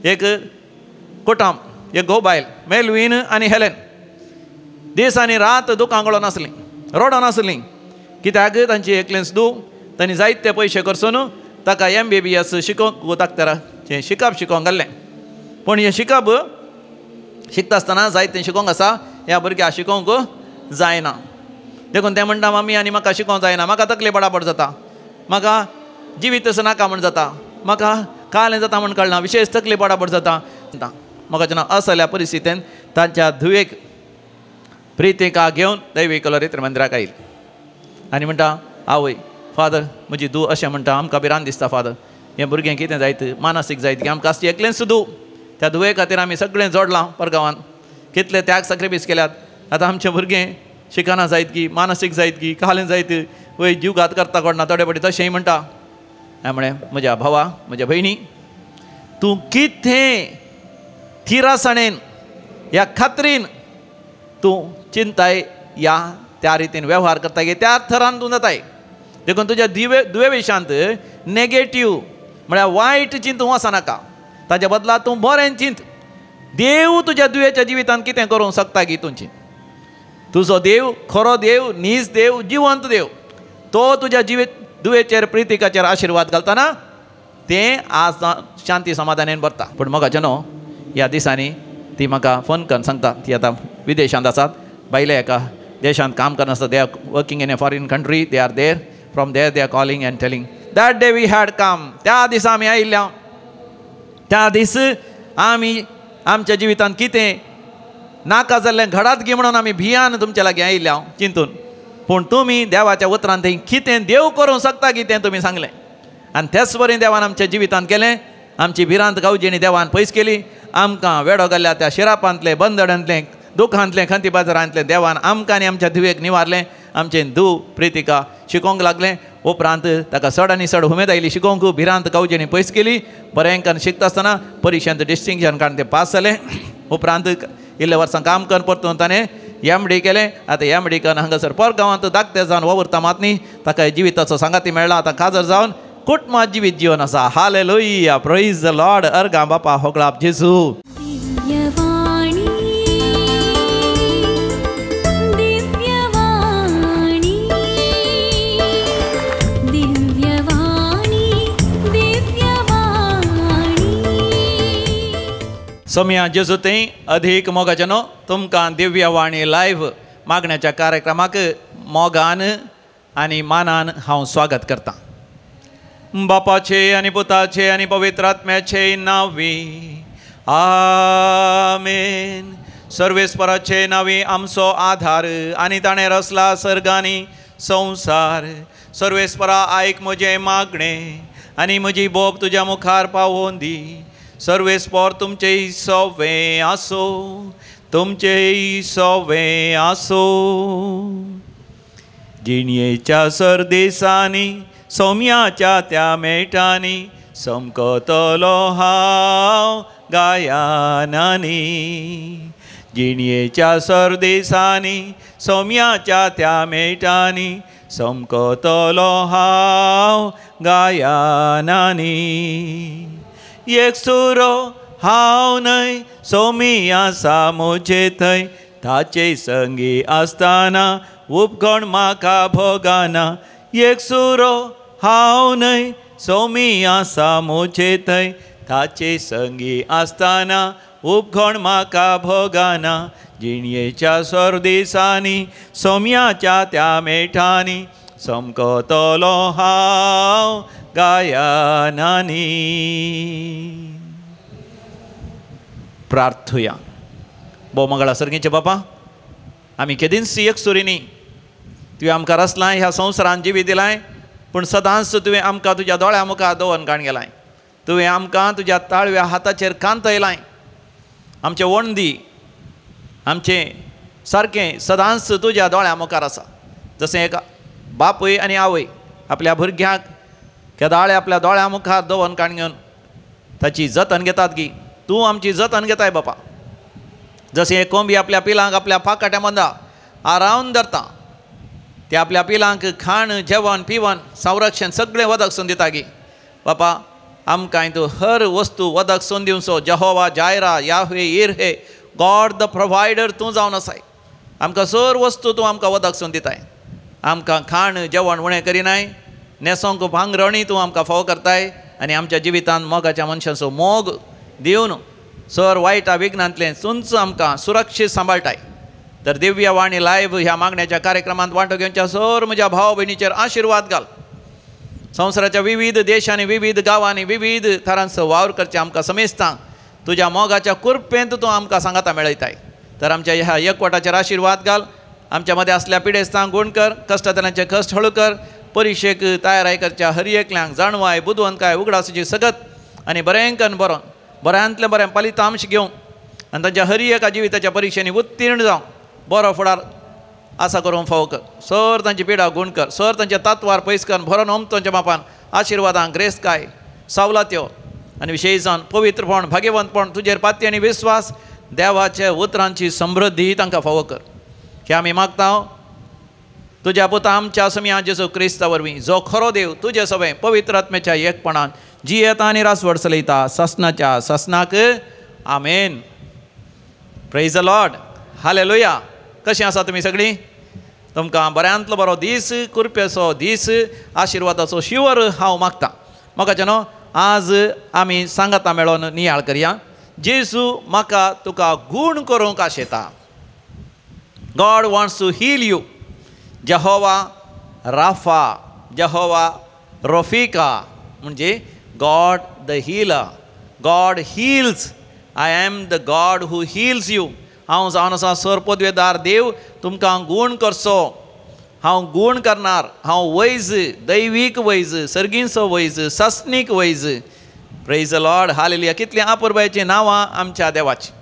एक कुटाम, एक घोव बायल, मेलवीन आनी हेलेन, दीस आनी रात दुकां गळोन आसलीं, रडोन आसलीं. कित्याक तांची एकलेंच धूव, तांणी जायते पयशे करसून ताका MBBS शिकोवंक दाक्तराचें शिकप शिकोवंक घाल्लें. पूण हें शिकप शिकता आसतना जायतें शिकोवंक आसा, ह्या भुरग्याक शिकोवंक जायना. देखून तें म्हणटा, मम्मी आनी म्हाका शिकोवंक जायना, म्हाका तकली बडाबड जाता, म्हाका जिवीत असो नाका म्हण जाता, म्हाका कालें जाता म्हण कळना, विशेश तकली बडाबड जाता. म्हाका जेन्ना असल्या परिस्थितीन तांच्या धुवेक प्रितिका घेवन दैवी कलर त्रिमंदिराक आयली आनी म्हणटा, आवय फादर म्हजी धूव अशें म्हणटा, आमकां भिरांत दिसता फादर, हें भुरगें कितें जायत, मानसीक जायत की आमकां आसची एकलेंच धूव, त्या धुवे खातीर आमी सगळें जोडलां परगांवान, कितले त्याग सॅक्रिफायस केल्यात, आतां आमचें भुरगें शिकना जायत की, मानसीक जायत की, कालें जायत, वय जीवघात करता कोणना, थोडे फावटी तशेंय म्हणटा. हांवें म्हळें, म्हज्या भावा, म्हज्या भयणी, तूं कितें थिरासाणेन ह्या खात्रीन तूं चिंताय या त्या रितीन वेव्हार करता की त्या थरान तूं जाताय. देखून तुज्या दुवे विशांत नेगेटीव म्हळ्यार वायट चिंतूं वचनाका, ताच्या बदला तूं बरें चिंत. देव तुज्या दुवेच्या जिवितांत कितें करूंक शकता की तूं चिंत. तुजो देव खरो देव, नीज देव, जिवंत देव, तो तुज्या जिवीत दुवेचेर प्रितिकाचेर आशिर्वाद घालतना तें आज शांती समाधानान भरता. पूण मोगाचें न्हू, ह्या दिसांनी ती म्हाका फोन करून सांगता, ती आतां विदेशांत आसात, भायल्या एका देशांत काम करना आसता, they are working in a foreign country, they are there, from there they are calling and telling that day we had come. त्या दिसा आमी आयिल्ल्या, त्या दीस आमी आमच्या जिवितांत कितें नाका जाल्लें घडात गी म्हणून आमी भियान तुमच्या लागीं आयिल्ल्या चिंतून, पूण तुमी देवाच्या उतरान थंय कितें देव करूंक शकता की तें तुमी सांगलें आनी तेच वरी देवान आमच्या जिवितांत केलें. आमची भिरांत गावजेणी देवान पयस केली, आमकां वेडो घाल्ल्या त्या शिरापांतलें, बंदडांतलें, दुखांतलें, खंती बाजारांतलें देवान आमकां आनी आमच्या धुवेक निवारलें. आमचें धूव प्रितिका शिकोवंक लागलें. उपरांत ताका चड आनी चड उमेद आयली शिकोवंक, भिरांत गावजेणी पयस केली. बरें करून शिकता आसतना परिक्षेंत डिस्टिंक्शन काडून तें पास जालें. उपरांत इल्ले वर्सां काम करून परतून ताणें MD केलें. आतां MD करून हांगासर पर गांवांत धाकटे जावन वावुरता मात न्ही, ताका जिविताचो सांगाती मेळ्ळा. आतां काजर जावन कुटुंबात जिवीत जिवन आसा. हालेलुया, प्रेज the Lord. अर्गां बापा होगळाप जेजू. सोम्या जेजू थंय अधीक मोगाचें न्हू, तुमकां दिव्यवाणी लायव्ह मागण्याच्या कार्यक्रमाक मोगान आनी मानान हांव स्वागत करतां. बापाचे आनी पुताचे आनी पवित्र आत्म्याचे नांवी आमेन. सर्वेस्पराचे नांवी आमचो आधार आनी ताणें रचला सर्ग आनी संवसार. सर्वेस्परा आयक म्हजें मागणें आनी म्हजी बोब तुज्या मुखार पावोवन दी. सर्वेस्पर तुमचें सवें आसो, तुमचें सवें आसो. जिणयेच्या सरदेसांनी सोम्याच्या त्या मेटांनी समकतलो हांव गायनांनी. जिणयेच्या सरदेसांनी सोम्याच्या त्या मेटांनी समकतलो हांव गायनांनी. एक सुरो हांव न्हय सोमी आसा म्हजे थंय, ताचे संगी आसतना उपगण म्हाका भोगाना. एक सुरो हांव न्हय सोमी आसा म्हजे थंय, ताचे संगी आसतना उपगण म्हाका भोगाना. जिणयेच्या सरदेसांनी सोम्याच्या त्या मेठांनी समकतलो हांव गायनांनी. प्रार्थुया. भोव मंगळा सर्गीचे बापा, आमी केदींच एक सुरीनी तुवें आमकां रचलाय, ह्या संवसारान जिवीत दिलाय, पूण सदांच तुवें आमकां तुज्या दोळ्या मुखार दवरून काण गेलाय. तुवें आमकां तुज्या ताळव्या हाताचेर कांतयलाय. आमचे वणदी आमचें सारकें सदांच तुज्या दोळ्या मुखार आसा. जशें एक बापूय आनी आवय आपल्या भुरग्यांक केदाळे आपल्या दोळ्या मुखार दवरून काण घेवन ताची जतन घेतात की तूं आमची जतन घेताय बापा. जशें एक कोंबी आपल्या पिलांक आपल्या पाकाट्या मंदा आरावन धरता, ते आपल्या पिलांक खाण जेवण पिवण संरक्षण सगळें वदक सून दिता की बापा. आमकां तूं हर वस्तू वदक सोन दिवचो. Jehovah Jireh, Yahweh Jireh, God the provider तूं जावन आसाय. आमकां सर वस्तू तूं आमकां वदक सोन दिताय. आमकां खाण जेवण उणें करिनाय, न्हेसोंक भांगरणी तूं आमकां फावो करताय आनी आमच्या जिवितांत मोगाच्या मनशांचो मोग दिवन सर वायटा विघ्नांतलें तुंच आमकां सुरक्षीत सांबाळटाय. तर दिव्य वाणी लायव्ह ह्या मागण्याच्या कार्यक्रमांत वांटो घेवच्या सर म्हज्या भाव भयणीचेर आशिर्वाद घाल. संवसाराच्या विविध देशांनी, विविध गांवांनी, विविध थरांचो वावर करचें आमकां समेस्तांक तुज्या मोगाच्या कुरपेंत तूं आमकां सांगाता मेळयताय. तर आमच्या ह्या एकवटाचेर आशिर्वाद घाल. आमच्या मदें आसल्या पिडेस्तांक गूण कर, कश्टांतल्यांचे कश्ट हळू कर, परिक्षेक तयाराय करच्या हर एकल्यांक जाणवाय, बुदवंतकाय, उगडासाची सगत आनी बरें कन्न बरोवन बऱ्यांतलें बरें फलितांश घेवं आनी तांच्या हर एका जिविताच्या परिक्षेनी उत्तीर्ण जावं बरो फुडार आसा करूंक फावो कर. सर तांची पिडा गूण कर, सर तांच्या तत्वार पयस कर, भरोन ओम तांच्या बापान आशिर्वादांक ग्रेसकाय सावलात्यो आनी विशेश जावन पवित्रपण, भाग्यवंतपण, तुजेर पाती आनी विस्वास, देवाच्या उतरांची समृद्धी तांकां फावो कर. हे आमी मागता तुज्या पुता आमच्या समिया जेजू क्रिस्ता वरवीं, जो खरो देव तुजे सवें पवित्र आत्म्याच्या एकपणान जियेता आनी रासवड चलयता ससनाच्या ससनाक. आमेन. Praise the Lord. Hallelujah. कशीं आसा तुमी सगळीं? तुमकां बऱ्यांतलो बरो दीस, कुरपेचो दीस, आशिर्वादाचो शिवर हांव मागतां. म्हाका न्हू आज आमी सांगाता मेळोन नियाळ करया. जेजू म्हाका तुका गूण करूंक आशेता. God wants to heal you. Jehovah Rapha, Jehovah Ropheka म्हणजे God the healer. God heals. I am the God who heals you. हांव जावन आसा सर पदवेदार देव, तुमकां गूण करचो. हांव गूण करणार. हांव वैज, दैवीक वैज, सर्गींचो वैज, सस्नीक वैज. Praise the Lord. Hallelujah. कितलीं आपुरबायचीं नांवां आमच्या देवाचीं.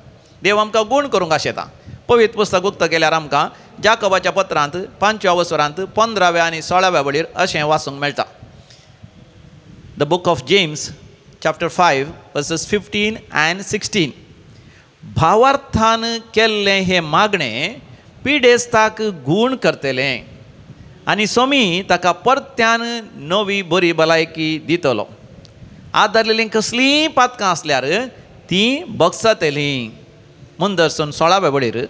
देव आमकां गूण करूंक आशेता. पवित्र पुस्तक उक्त केल्यार आमकां जाकोबाच्या पत्रांत 5व्या वसरांत 15व्या आनी 16व्या वळीर अशें वाचूंक मेळटा. The book of James chapter 5 verses 15 and 16. भावार्थान केल्लें हें मागणें पिडेस्ताक गूण करतलें आनी सोमी ताका परत्यान नवी बरी भलायकी दितलो. आदारलेलीं कसलींय पातकां आसल्यार तीं बगसतलीं. मुंदरसून 16व्या वळीर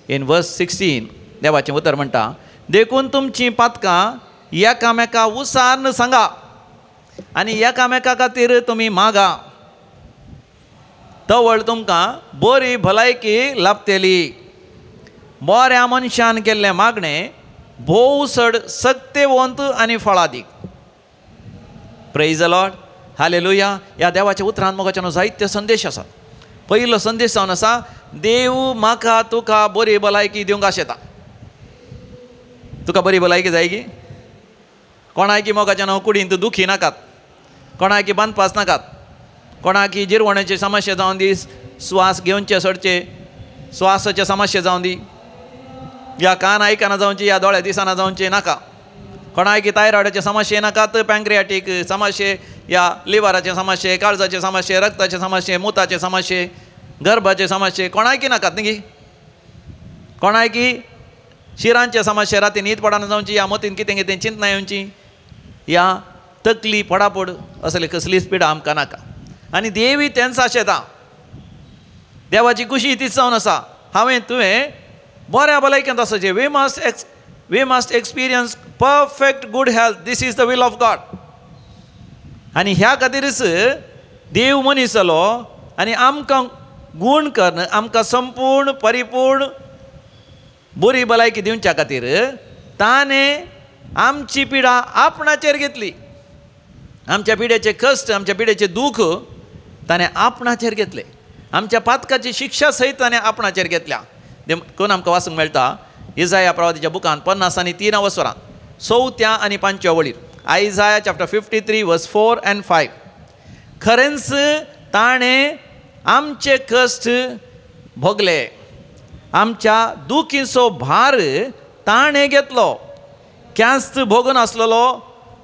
इन वर्स 16 देवाचें उतर म्हणटा, देखून तुमचीं पातकां एकामेका उसार्न सांगा आनी एकामेका खातीर तुमी मागा, तवळ तुमकां बरी भलायकी लाभतली. बऱ्या मनशान केल्लें मागणें भोव चड सक्तेवंत आनी फळादीक. Praise the Lord. Hallelujah. ह्या देवाच्या उतरान मोगाच्यान जायते संदेश आसात. पयलो संदेश जावन आसा, देव म्हाका तुका बरी भलायकी दिवंक आशेता. तुका बरी भलायकी जाय की? कोणाकी मोगाच्या नांव कुडींत दुखी नाकात, कोणाकी बांदपास नाकात, कोणाकी जिरवण्याची समस्या जावन दी, स्वास घेवचे सोडचे स्वासाचे समस्या जावन दी, या कान आयकना जावची, या दोळे दिसना जावचे नाका. कोणाकी थायरॉयडाचे समस्ये नाकात, पँक्रियाटीक समस्ये, या लिवराचे समस्ये, काळजाचे समस्ये, रक्ताचे समस्ये, मुताचे समस्ये, गर्भाचे समस्ये, कोणाकी नाकात न्ही. कोणाकी शिरांचे समस्ये, राती न्हीद पडना जावची, या मतीन कितें कितें चिंतना येवची, या तकली पडापड, असली कसलीच पिडा आमकां नाका. आनी देवी तेंच आशेता. देवाची खुशी तीच जावन आसा. हांवें तुवें बऱ्या भलायकेंत आसचें. We must experience perfect good health. This is the will of God. आनी ह्या खातीरच देव मनीस जालो आनी आमकां गूण करून आमकां संपूर्ण परिपूर्ण बरी भलायकी दिवच्या खातीर ताणें आमची पिडा आपणाचेर घेतली. आमच्या पिडेचे कश्ट, आमच्या पिडेचे दूख ताणें आपणाचेर घेतले. आमच्या पातकाची शिक्षा सयत ताणें आपणाचेर घेतल्या. कोण आमकां वाचूंक मेळटा इजाया प्रवादीच्या बुकांत 53 वसरांत 4 आनी 5 वळीर. Isaiah chapter 53 verse 4 and 5. खरेंच ताणें आमचे कश्ट भोगले, आमच्या दुखीचो भार ताणें घेतलो. क्यास्त भोगून आसलेलो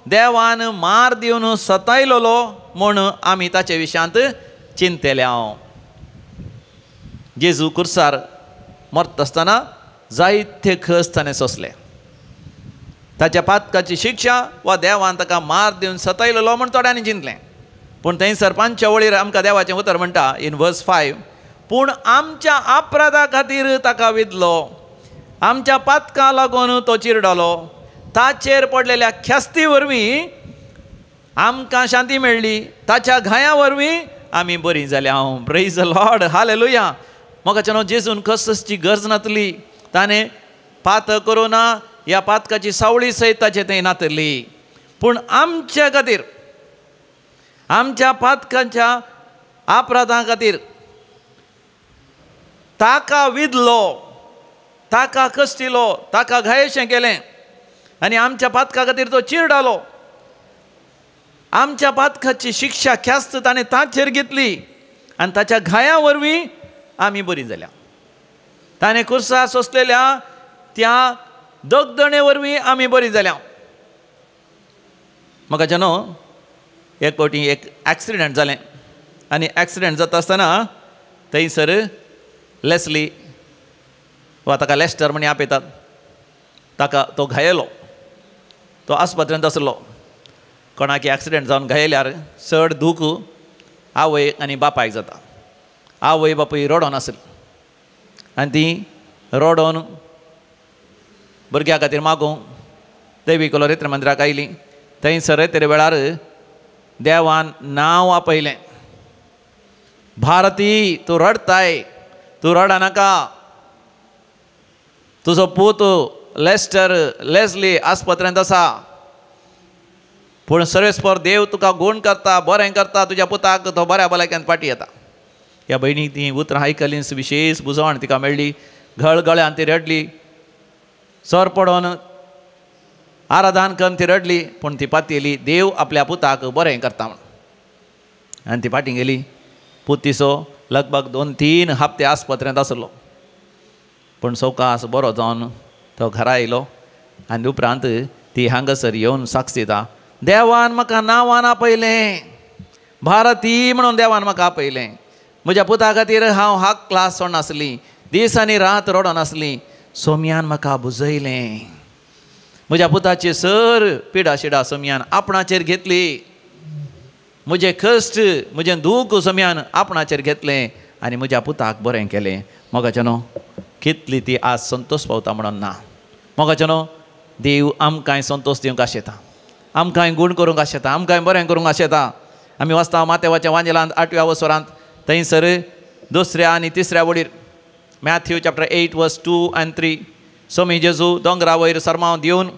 देवान मार दिवन सतायलेलो म्हूण आमी ताचे विशयांत चिंतले. जेजू कुर्सार मरता आसतना जायते कश्ट ताणें सोंसले. ताच्या पातकाची शिक्षा वा देवान ताका मार दिवन सतायलेलो म्हूण थोड्यांनी चिंतलें. पूण थंयसर पांचच्या वळीर आमकां देवाचें उतर म्हणटा इन वर्स 5, पूण आमच्या अपराधा खातीर ताका विधलो, आमच्या पातकां लागून तो चिरडलो, ताचेर पडलेल्या ख्यास्ती वरवीं आमकां शांती मेळ्ळी, ताच्या घाया वरवीं आमी बरीं जाल्या. हांव प्रेज the Lord, hallelujah. मोगाच्यानो, जेजून कसची गरज नातली, ताणें पातक करूं ना, ह्या पातकाची सावळी सयत ताचे थंय नातली, पूण आमच्या खातीर, आमच्या पातकांच्या अपराधां खातीर ताका विधलो, ताका कश्टिलो, ताका घायेशें केलें आनी आमच्या पातका खातीर तो चिरडालो. आमच्या पातकाची शिक्षा ख्यास्त ताणें ताचेर घेतली आनी ताच्या घाया वरवीं आमी बरीं जाल्या. ताणें कुर्सा सोंसलेल्या त्या दगदणे वरवीं आमी बरीं जाल्या. म्हाका न्हू एक फावटी एक एक्सिडेंट जालें आनी एक्सिडेंट जाता आसतना थंयसर लेस्ली वा ताका लेस्टर म्हण आपयतात, ताका तो घायलो, तो आस्पत्रेंत आसलो. कोणाक एक्सिडेंट जावन घायल्यार चड दूख आवय आनी बापायक जाता. आवय बापूय रडोन आसली आनी ती रडोन भुरग्या खातीर मागूंक देवी कोलोरेत्र मंदिराक आयली. थंयसर ते वेळार देवान नांव आपयलें, भारती तूं रडताय, तूं रडनाका, तुजो पूत लेस्टर लेस्ली आस्पत्रेंत आसा, पूण सर्वेस्पर देव तुका गूण करता, बरें करता, तुज्या पुताक तो बऱ्या भलायक्यान फाटी येता. ह्या भयणीक ती उतरां आयकलींच विशेश बुजवण तिका मेळ्ळी. घळगळ्यान ती रडली, सर पडोन आराधन करून ती रडली, पूण ती पातयेली देव आपल्या पुताक बरें करता म्हण. आनी ती फाटीं गेली. पूत तिचो लगभग 2-3 हप्ते आस्पत्रेंत आसलो, पूण सवकास बरो जावन तो घरा आयलो. आनी उपरांत ती हांगासर येवन साक्ष दिता, देवान म्हाका नांवान आपयलें, भारती म्हणून देवान म्हाका आपयलें, म्हज्या पुता खातीर हांव हाक क्लास सोडनासली, दीस आनी रात रडनासली, सोम्यान म्हाका बुजयलें, म्हज्या पुताची सर पिडा शिडा सोम्यान आपणाचेर घेतली, म्हजें कश्ट म्हजें दूख सोम्यान आपणाचेर घेतलें आनी म्हज्या पुताक बरें केलें. मोगाच्यानो, कितली ती आज संतोश पावता म्हणून ना. मोगाच्यानो, देव आमकांय संतोश दिवंक आशेता, आमकांय गूण करूंक आशेता, आमकांय बरें करूंक आशेता. आमी वाचता मातेवाच्या वांजेलांत 8व्या वसरांत थंयसर 2ऱ्या आनी 3ऱ्या वडीर, मॅथ्यू चॅप्टर 8 वर्स 2 आनी 3, सोमी जेजू दोंगरा वयर सरमांव दिवन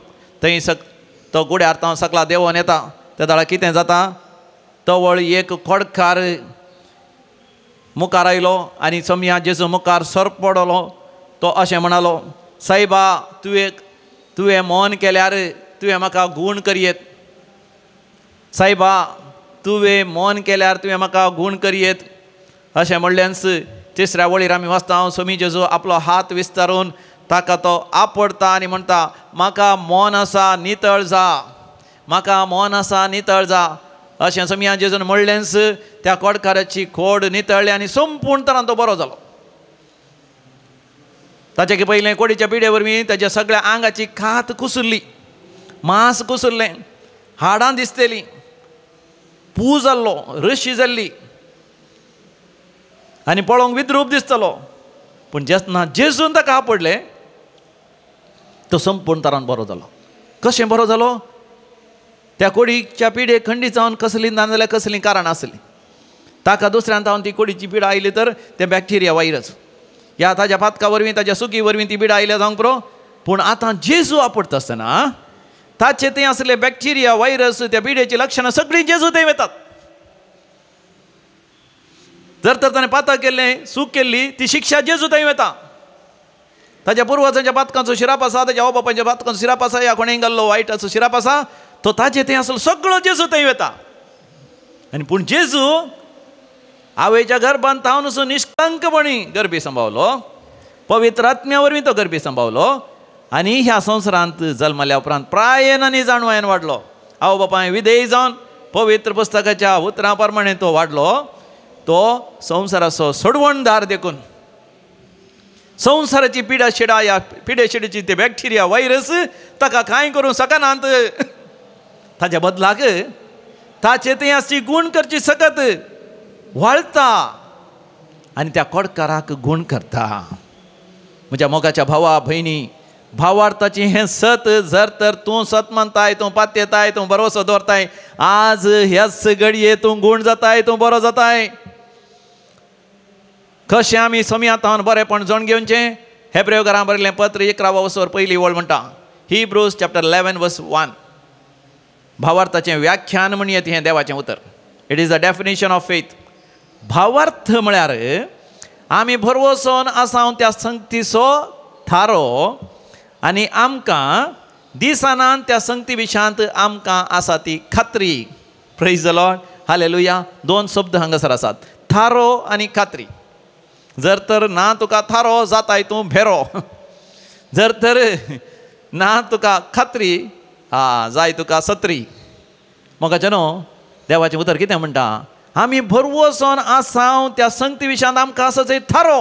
थंय तो गुड्यार तावन सकला देंवोन येता. त्या दाळा कितें जाता, तवळ एक खोडकार मुखार आयलो आनी सोमया जेजू मुखार सर पडलो. तो अशें म्हणालो, सायबा तुवें मौन केल्यार तुवें म्हाका गूण करयेत, सायबा तुवें मौन केल्यार तुवें म्हाका गूण करयेत. अशें म्हणल्यानच 3ऱ्या वळीर आमी वाचता, सोमी जेजू आपलो हात विस्तारून ताका तो आपडता आनी म्हणटा, म्हाका मौन आसा नितळ जा, म्हाका मौन आसा नितळ जा. अशें सोमया जेजून म्हणलेंच त्या कोडकाराची खोड नितळ्ळी आनी संपूर्ण तरान तो बरो जालो. ताच्या पयलें कोडीच्या पिडे वरवीं ताच्या सगळ्या आंगाची कात कुसुरली, मांस कुसुरलें, हाडां दिसतलीं, पू जाल्लो, रशी जाल्ली आनी पळोवंक विद्रूप दिसतलो. पूण जेन्ना जेजून ताका आपडलें तो संपूर्ण तरान बरो जालो. कशें बरो जालो? त्या कोडीच्या पिडे खंडीत जावन कसली ना जाल्यार कसलीं कारणां आसलीं, ताका दुसऱ्यान जावन ती कोडीची पिडा आयली तर तें बॅक्टिरिया वायरस ह्या ताज्या पातका वरवीं ताज्या सुकी वरवीं ती पिडा आयल्या जावंक पुरो. पूण आतां जेजू आपडटा आसतना ताचे थंय आसले बॅक्टिरिया वायरस त्या पिडेची लक्षणां सगळीं जेजू थंय वतात. जर तर ताणें पातक केल्लें, चूक केल्ली, ती शिक्षा जेजू थंय वता. ताज्या पुर्वजांच्या पातकांचो शिराप आसा, ताज्या आवय बापायच्या पातकांचो शिराप आसा, ह्या कोणें घाल्लो वायटाचो शिराप आसा, तो ताजे थंय आसलो सगळो जेजू थंय वता. आनी पूण जेजू आवयच्या गर्भांत तावन निष्कंकपणी गर्भी सांबावलो, पवित्र आत्म्या वरवीं तो गर्भी सांबावलो आनी ह्या संवसारांत जल्मल्या उपरांत प्रायेन आनी जाणवायेन वाडलो. आवय बापाय विधेय जावन पवित्र पुस्तकाच्या उतरां प्रमाणे तो वाडलो. तो संवसाराचो सोडवणदार देखून संवसाराची पिडा शिडा ह्या पिडे शिडेची ते बॅक्टिरिया वायरस ताका कांय करूंक शकनात. ताच्या बदलाक ताचे थंय आसची गूण करची सकत व्हाळता आनी त्या कोडकाराक गूण करता. म्हज्या मोगाच्या भावा भयणी, भावार्थाची हें सत जर तर तूं सत मानताय, तूं पात्येताय, तूं भरवसो दवरताय, आज ह्याच घडये तूं गूण जाताय, तूं बरो जाताय. कशें आमी सोमयातावन बरेंपण जाण घेवचें? हेब्रेवकारां बरयल्लें पत्र 11 वसर पयली वळ म्हणटा, हिब्रूज चॅप्टर 11 वर्स 1. भावार्थाचें व्याख्यान म्हणयेत हें देवाचें उतर. It is the definition of faith. भावार्थ म्हळ्यार आमी भरवसोन आसा त्या संगतीचो थारो आनी आमकां दिसनान त्या संगती विशांत आमकां आसा ती खात्री. Praise the Lord, hallelujah. दोन शब्द हांगासर आसात, थारो आनी खात्री. जर तर ना तुका थारो जाताय तूं भेरो, जर तर ना तुका खात्री हा जाय तुका सत्री. मोगाचे न्हू देवाचें उतर कितें म्हणटा? आमी भरवसोन आसाव त्या संगती विशांत आमकां आसा थंय थारो.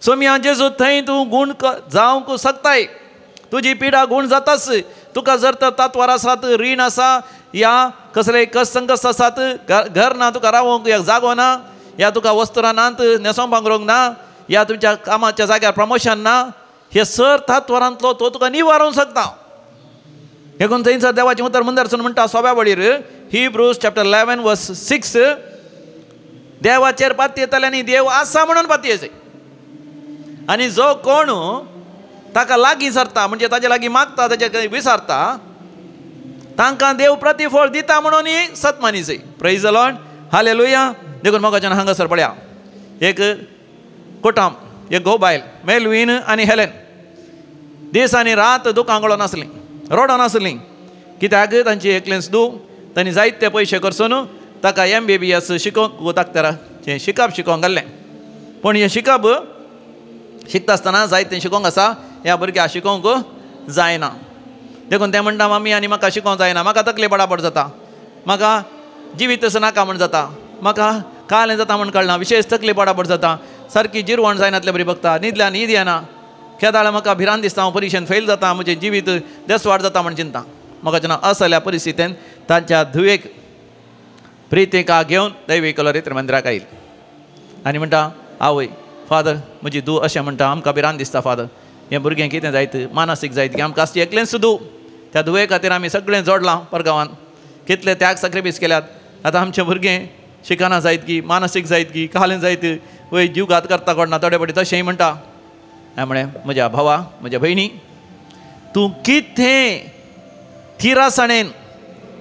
सोमया जेजू थंय तूं गूण जावंक शकताय, तुजी पिडा गूण जाताच. तुका जर तर तातवार आसात, रीण आसा, या कसले कस संकश्ट आसात, घर ना तुका रावंक जागो ना, या तुका वस्त्रां नात, न्हेसोंक पांगरूंक ना, या तुमच्या कामाच्या जाग्यार प्रमोशन ना, हे सर तातवारांतलो तो तुका निवारूंक शकता. देखून थंयसर देवाचें उतर मुंदरसून म्हणटा सोब्या वळीर, हिब्रूज चॅप्टर 11 वर्स 6, देवाचेर पातयेताले आनी देव आसा म्हणून पातयेचे. आनी जो कोण ताका लागीं सरता, म्हणजे ताजे लागीं मागता, ताजे विसारता, तांकां देव प्रतिफळ दिता म्हणून सत मानीचे. प्रेज the Lord, hallelujah. देखून मोगाच्यान हांगासर पळया, एक कुटाम, एक घोव बायल, मेलवीन आनी हेलेन, दीस आनी रात दुकां गळोन आसलीं, रडोन आसलीं. कित्याक? तांची एकलेंच धूव, तांणी जायते पयशे करसून ताका MBBS शिकोवंक दाक्तराचें शिकप शिकोवंक घाल्लें. पूण हें शिकप शिकता आसतना जायतें शिकोवंक आसा, ह्या भुरग्याक शिकोवंक जायना. देखून तें म्हणटा, मम्मी आनी म्हाका शिकोवंक जायना, म्हाका तकली बडाबड जाता, म्हाका जिवीत तसो नाका म्हण जाता, म्हाका कालें जाता म्हण कळना, विशेश तकली बडाबड जाता, सारकी जिरवण जायनातले बरी बघता, न्हिदल्या न्हीद येना, केदाळ म्हाका भिरांत दिसता, हांव परिक्षेन फेल जाता, म्हजें जिवीत देसवाड जाता म्हण चिंता. म्हाका जेन्ना असल्या परिस्थितीन तांच्या धुवेक प्रितिका घेवन दैवी कलोरी मंदिराक आयल आनी म्हणटा, आवय फादर म्हजी धूव अशें म्हणटा, आमकां भिरांत दिसता फादर, हें भुरगें कितें जायत, मानसीक जायत की आमकां आसची एकलेंच धूव, त्या धुवे खातीर आमी सगळें जोडलां परगांवान, कितले त्याग सॅक्रिफायस केल्यात, आतां आमचें भुरगें शिकना जायत की, मानसीक जायत की, कालें जायत, वय जीवघात करता कोणना, थोडे फावटी तशेंय म्हणटा. हांवें म्हळें, म्हज्या भावा, म्हज्या भयणी, तूं कितें थिरासाणेन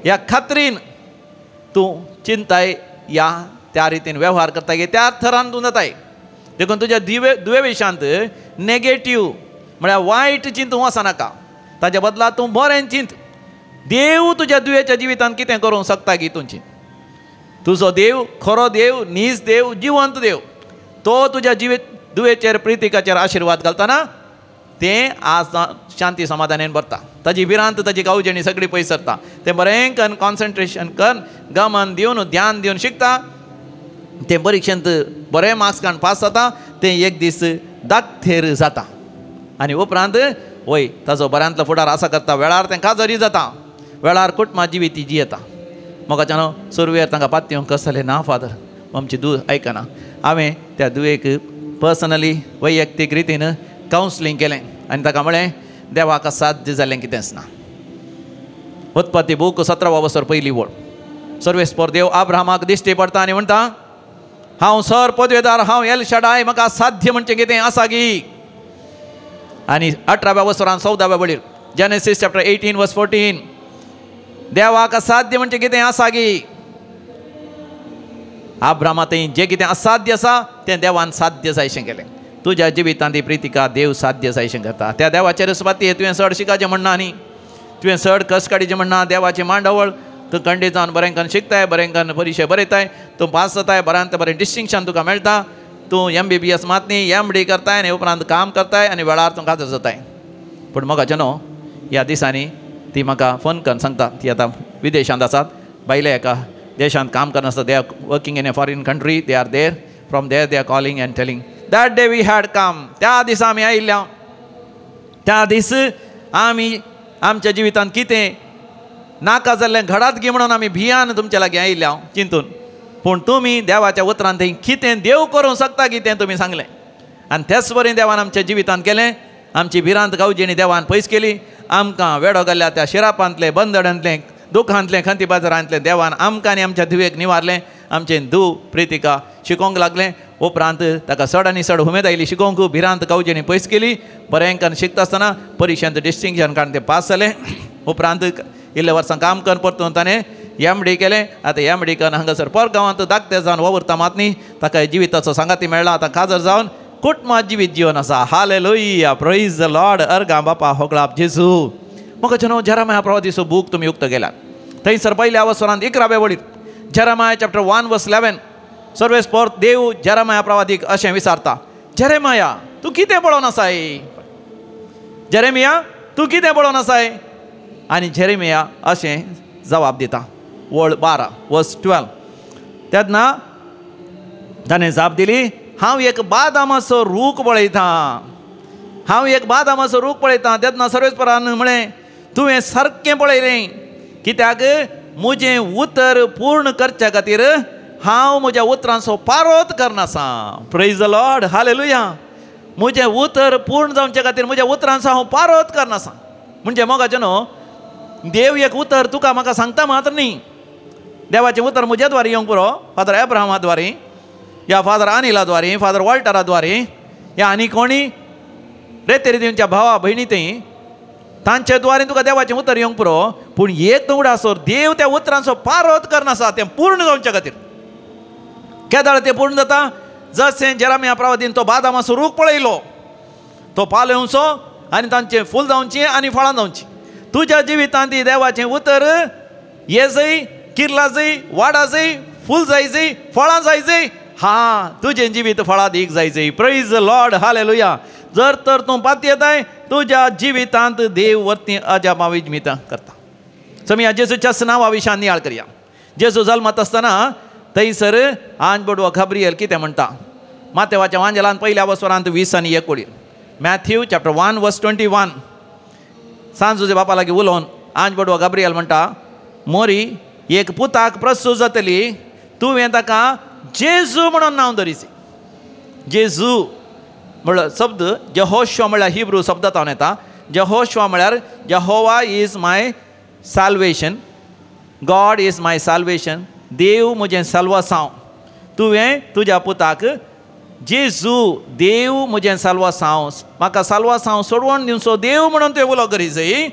ह्या खात्रीन तूं चिंताय या त्या रितीन वेव्हार करता की त्या थरान तूं जाताय. देखून तुज्या दुवे विशांत नेगेटीव म्हळ्यार वायट चिंतूं वचनाका, ताज्या बदला तूं बरें चिंत. देव तुज्या दुयेच्या जिवितांत कितें करूंक शकता की तूं चिंत. तुजो देव खरो देव, नीज देव, जिवंत देव, तो तुज्या जिवीत दुयेचेर प्रितिकाचेर आशिर्वाद घालतना तें आज शांती समाधानान भरता. ताजी भिरांत, ताजी गावजेणी सगळी पयस सरता. तें बरें कन्न कॉन्सन्ट्रेशन कन्न गमन दिवन ध्यान दिवन शिकता, तें परिक्षेंत बरें मार्क्स काडून पास जाता, तें एक दीस दाखथेर जाता आनी उपरांत वय ताजो बऱ्यांतलो फुडार आसा करता. वेळार तें काजरी जाता, वेळार कुटुंबा जिवीत जियेता. मोगाच्यान सुरवेर तांकां पातयेवंक कस जालें ना फादर, आमची धूव आयकना. हांवें त्या धुवेक पर्सनली वैयक्तीक रितीन कावन्सिलींग केलें आनी ताका म्हळें, देवाक साध्य जालें कितेंच ना. उत्पत्ती बूक 17 वसर पयली वळ, सर्वेस्पर देव आब्राहामाक दिश्टी पडटा आनी म्हणटा, हांव सर पदवेदार, हांव एल शडाय, म्हाका साध्य म्हणचें कितें आसा की. आनी 18व्या वसरान 14व्या वळीर, जेनेसीस चॅप्टर 18 वर्स 14, देवाक असाध्य म्हणजे कितें आसा की. आब्रामा थंय जें कितें असाध्य आसा तें देवान साध्य जायशें केलें. तुज्या जिवितांत ती प्रितिका देव साध्य जायशें करता. त्या देवाचेर सुपाती तुवें चड शिकाचें म्हणना न्ही, तुवें चड कस काडीचें म्हणना. देवाची मांडावळ तूं कंडी जावन बरें करून शिकताय, बरें करून परिक्षा बरयताय, तूं पास जाताय, बऱ्यांत बरें डिस्टिंक्शन तुका मेळटा, तूं MBBS मात न्ही MD करताय आनी उपरांत काम करताय आनी वेळार तूं काजर जाताय. पूण मोगाचें न्हू ह्या दिसांनी ती म्हाका फोन करून सांगता, ती आतां विदेशांत आसात, भायल्या एका देशांत काम करनासता, they are working in a foreign country, they are there, from there they are calling and telling that day we had come. त्या दिसा आमी आयिल्ल्या, त्या दीस आमी आमच्या जिवितांत कितें नाका जाल्लें घडात गी म्हणून आमी भियान तुमच्या लागीं आयिल्ले हांव चिंतून, पूण तुमी देवाच्या उतरान थंय कितें देव करूंक शकता की तें तुमी सांगलें आनी तेच बरें देवान आमच्या जिवितांत केलें. आमची भिरांत गावजेणी देवान पयस केली. आमकां वेडो घाल्ल्या त्या शिरापांतलें, बंदडांतलें, दुखांतलें, खंती बाजारांतलें देवान आमकां आनी आमच्या धुवेक निवारलें. आमचें धूव प्रितिका शिकोवंक लागलें. उपरांत ताका चड आनी चड उमेद आयली शिकोवंक. भिरांत गावजेणी पयस केली. बरें शिकता आसतना परिक्षेंत डिस्टिंक्शन काडून तें पास जालें. उपरांत इल्ले वर्सां काम करून परतून ताणें एम डी केलें. आतां एम डी करून हांगासर परगांवांत धाकटे जावन वावुरता मात न्ही, ताका जिविताचो सांगाती मेळ्ळा. आतां काजर जावन कुटुंबात जिवीत जिवन आसा. हालेलुया, प्रेज the Lord. अर्गां बापा होगळाप जेजू. म्हाका न्हू जेरेमाया प्रवादीचो बूक तुमी उक्तो केल्यात थंयसर पयल्या वसरांत 11व्या वळीर जेरेमाया चॅप्टर 1 वर्स 11 सर्वेस्पर देव जेरेमाया प्रवादीक अशें विचारता, जेरेमाया तूं कितें पळोवन आसाय? जेरेमिया तूं कितें पळोवन आसाय? आनी जेरेमिया अशें जवाब दिता, वळ 12 वर्स 12. तेन्ना ताणें जाप दिली, हांव एक बादामाचो रूख पळयतां, हांव एक बादामाचो रूख पळयतां. तेन्ना सर्वेस्परान म्हळें, तुवें सारकें पळयलें, कित्याक म्हजें उतर पूर्ण करच्या खातीर हांव म्हज्या उतरांचो पारोत करनासा. प्रेज the Lord, hallelujah. म्हजें उतर पूर्ण जावचे खातीर म्हज्या उतरांचो हांव पारोत करनासा. म्हणजे मोगाचें न्हू, देव एक उतर तुका म्हाका सांगता मात्र न्ही, देवाचें उतर म्हज्या द्वारे येवंक पुरो, फादर एब्राहमा द्वारे या फादर अनिला द्वारे, फादर वॉल्टरा द्वारे या आनी कोणी रेतेरी दिवच्या भावा भयणी थंय तांचे द्वारे तुका देवाचें उतर येवंक पुरो. पूण एक तूं आसो देव त्या उतरांचो पारोत करनासा तें पूर्ण जावच्या खातीर. केदाळ तें पूर्ण जाता? जशें जेरेमिया प्रवादीन तो बादामाचो रूख पळयलो, तो पालो येवचो आनी तांचें फूल जावचें आनी फळां जावचीं. तुज्या जिवितांत देवाचें उतर ये जय, किर्ला जय, वाडा जय, फूल जाय जय, फळां जाय जय, हा तुजें जिवीत फळादीक जाय जय. प्रेज the Lord, hallelujah. जर तर तूं पातयेताय तुज्या जिवितांत देव वरती अजापां विजमितां करता. समी जेजूच्या नांवा विशान नियाळ करया. जेजू जल्मत आसतना थंयसर आंज बडवो गाब्रियल कितें म्हणटा? मातेवाच्या वांजेलान पयल्या वसरांत 20 आनी 1 वळीर, मॅथ्यू चॅप्टर 1 वर्स 21, सांजुजे बापा लागीं उलोवन आंज बडवो गाब्रियल म्हणटा, मोरी एक पुताक प्रसूत जातली, तुवें ताका जेजू म्हणून नांव दवरीचें. जेजू म्हणल्यार शब्द जेहोशवा म्हणल्यार हिब्रू शब्दांत येता. जेहोशवा म्हळ्यार Jehovah is my salvation, God is my salvation, देव म्हजें साल्वासांव. तुवें तुज्या पुताक जेजू देव म्हजें साल्वासांव, म्हाका साल्वासांव सोडवण दिवचो देव म्हणून तुवें उलो करी जाय,